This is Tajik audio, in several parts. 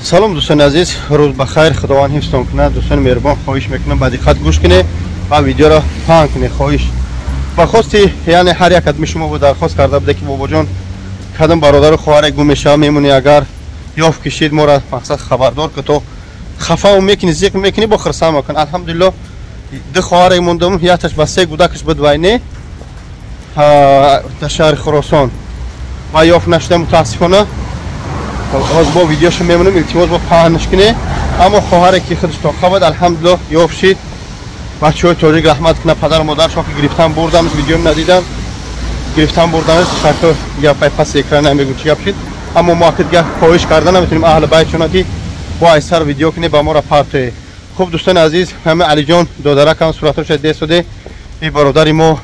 Салом дӯстони азиз, рӯз бахайр, худованд ҳифзтон кунад. Дӯстони меҳрубон, хоҳиш мекунам ба диққат гӯш кунед ва видеоро паҳн кунед. Хоҳиш ба хости, яъне ҳар як адми шумо бо дархост карда буде ки бобоҷон кадом бародару хоҳаре гум мешава, мемонӣ, агар ёфт кишид моро мақсад хабардор ки то хафао мекунӣ, зиқ мекунӣ, бо хирсанд мекун. Алҳамдулилло, ду хоҳаре мондам, якташ ба се гудакаш буд вайне дар шаҳри Хуросон ва ёфт нашуда мутаассифона. Ҳоз бо видеошо мемонем, илтимос бо паҳнш кунед. Аммо хоҳаре ки худаш тоқа буд, алҳамдулилло ёфт шид. Бачаҳои тоҷик раҳмат кунад, падару модаршо ки гирифтан бурдамш, видеом надидам, гирифтан бурдамш. Шарто гапай паси экран намегӯм чӣ гап шид, аммо мо акид гап хоҳиш карда наметонем аҳли байтшона ки бо айсар видео кунед, ба моро партое. Хуб дӯстони азиз, ҳама Алиҷон додаракам суратоша десоде. И бародари мо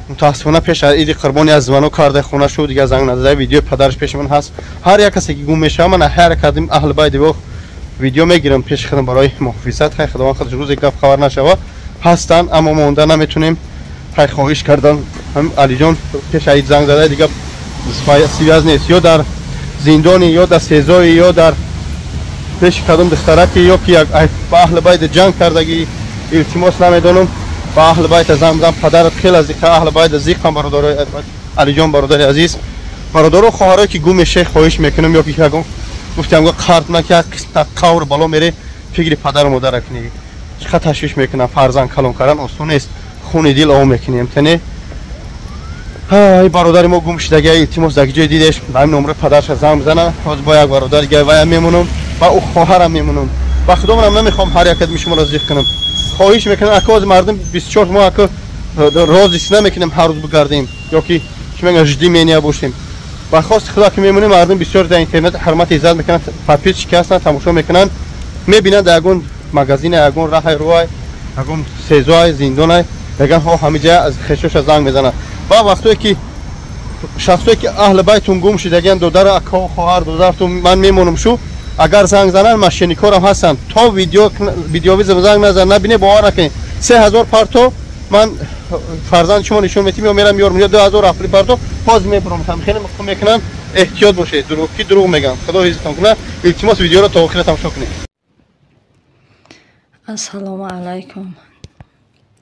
мутаассифона пеш аз иди қурбон аз звонок карда хона шуд, дигар занг назада. Видеои падараш пеши ман ҳаст. Ҳар як касе ки гум мешава, ман ҳар кадим аҳли байт видео мегирам пеши худам барои муҳофизат. Хай худованд худаш рӯзе гап хабар нашава ҳастанд, аммо мо монда наметонем. Хай хоҳиш кардан, ҳам Алиҷон пеш аз ид занг зада, дигар связ нест, ё дар зиндони, ё дар сезои, ё дар пеши кадом духтараки, ё ки як ба аҳли байт ҷанг кардагӣ. Илтимос, намедонам, ба аҳли байт занг бизан, падарат хеле зиқа, аҳли байт зиқам. Бародарои Алиҷон, бародари азиз, бародаро, хоҳарое ки гум мешавед, хоҳиш мекунам, ё ки ягон гуфтам қарт на ки як қисм қавр бало мере, фикри падару модара кунӣ. Чӣ қадр ташвиш мекунам, фарзанд калон кардан осон нест, хуни дил ов мекунем. Тане ай бародари мо гум шудагия, илтимос, дар ҷои дидеш ба ҳамин номраи падарша занг бизана. Ҳозир бо як бародар дига вая мемонам ва ӯ хоҳарам мемонам. Ба худо манам намехоҳам ҳар як адми шуморо зиқ кунам. Хоҳиш мекунам, ака, ҳозир мардум 24 моҳ ака розис намекунем, ҳар рӯз бигардем ё ки чӣ мегӯянд, жди меня бошем. Ба хости худо ки мемонем, мардум бисёр дар интернет ҳурмати иззат мекунанд, подписчики ҳастанд, тамошо мекунанд, мебинанд дар ягон магазин, ягон раҳай рӯай, ягон сезоай, зиндонай, мегӯянд ҳо ҳамиҷа аз хешоша занг мезананд. Ва вақтое ки шахсое ки аҳли байтун гум шудагиянд, додару акао, хоҳар, додартун, ман мемонам шу, агар занг зананд, мошенникорам ҳастанд, то видеовизм занг назан, набине, бовар накунед. 3000 парто ман фарзанди шумо нишон метим, ё мерам ёрм, ё 2000 афли парто ҳозир мебурам. Хеле мекунанд, эҳтиёт бошед, дурӯғ ки дурӯғ мегӯям. Худо ҳифзтон кунад. Илтимос, видеоро то охира тамошо кунед. Ассалому алайкум.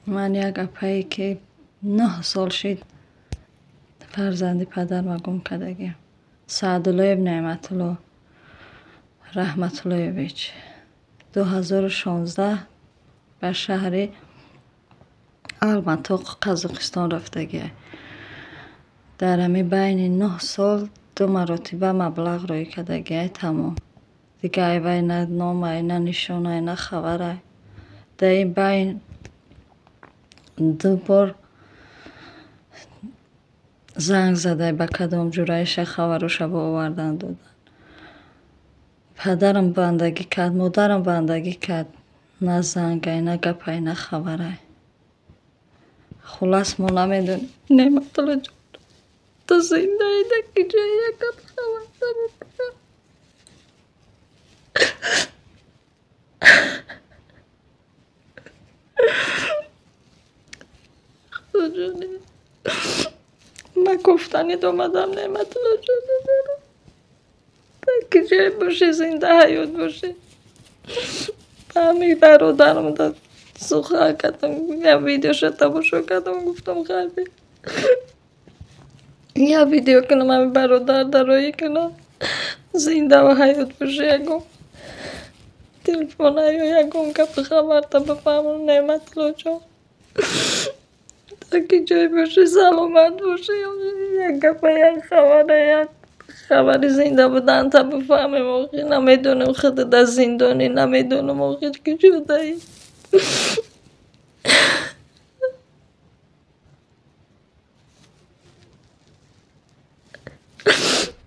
Ман як апае ки 9 сол шид фарзанди падарма гум кардагиам, Саъдуллоев Неъматулло Раҳматуллоевич, 2016 ба шаҳри Алмато, Қазоқистон рафтагиа. Дар ҳамин байни 9 сол ду маротиба маблағ роӣ кардагиай, тамом. Дигар айвай на номай, на нишонай, на хабарай. Дар ин байн ду бор занг задай, ба кадом ҷураиша хабароша ба овардан додан. Падарам бандагӣ кард, модарам бандагӣ кард, на зангай, на гапай, на хабарай. Хулас, мо намедонем, Неъматулло ҷон, ту зиндаи, дар ки ҷое, як гап хабар набуда. Худоҷони, ман гуфтанид омадам, Неъматулло ҷон, дар ки ҷое бошӣ, зинда ҳаёт бошӣ. Ба ҳамин бародарам сухан кардам, як видеоша тамошо кардам, гуфтам хайби як видео кунам, ҳамин бародар дароӣ кунам, зиндаву ҳаёт бошӣ, ягон телефона ё ягон гапи хабарта бифаҳмам. Неъматулло ҷон, дар ки ҷое бошӣ, саломат бошӣ, як гапа, як хабара, як хабари зинда буданта бифаҳмем. Охир намедонем худат дар зиндонӣ, намедонам охир ки ҷодаӣ.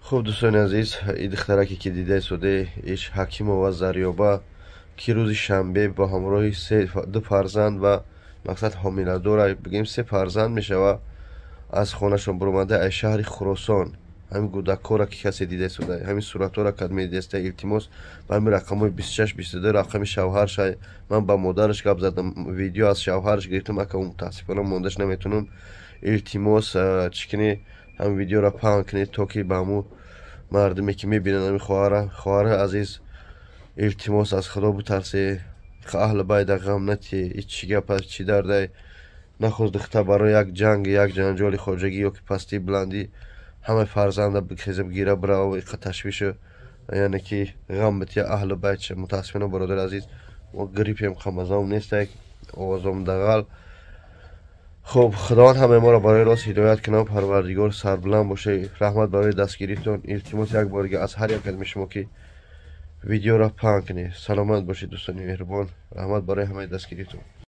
Хуб дӯстони азиз, и духтараке ки дидаи соде иш Ҳакимова Зарёба, ки рӯзи шанбе бо ҳамроҳи ду фарзанд ва мақсад ҳомиладора, бигем се фарзанд мешава, аз хонашон баромада аз шаҳри Хуросон. Ҳамин гудаккора ки касе дида истода, ҳамин суратҳоро кад медидаста, илтимос, ба ҳамин рақамҳои 26, 22 рақами шавҳарша. Ман ба модараш гап задам, видео аз шавҳараш гирифтам, ака мутаассифона мондаш наметонам. Илтимос, чӣ кунӣ, ҳамин видеоро паҳн кунед, то ки ба ҳамун Мардуме ки мебинанд ами хоҳара, хоҳари азиз, илтимос, аз Худо бутарсе, аҳли байда ғам натӣ. И чӣ гап аст, чӣ дардай? Нахост духта барои як ҷанг, як ҷанҷоли хоҷагӣ ё ки пастии баландӣ ҳамаи фарзанда бихеза, бигира, бирава, иқа ташвишу, яъне ки ғам бития аҳли байтша. Мутаассифона, бародари азиз, мо гриппем, қамазом нестак, овозом дағал. Хуб, Худованд ҳамаи моро барои рост ҳидоят кунад, Парвардигор, сарбуланд боше. Раҳмат барои дастгиритон. Илтимос як борига аз ҳар як аз шумо, ки видеоро паҳн кунед. Саломат бошед, дӯстони меҳрубон, раҳмат барои ҳамаи дастгиритон.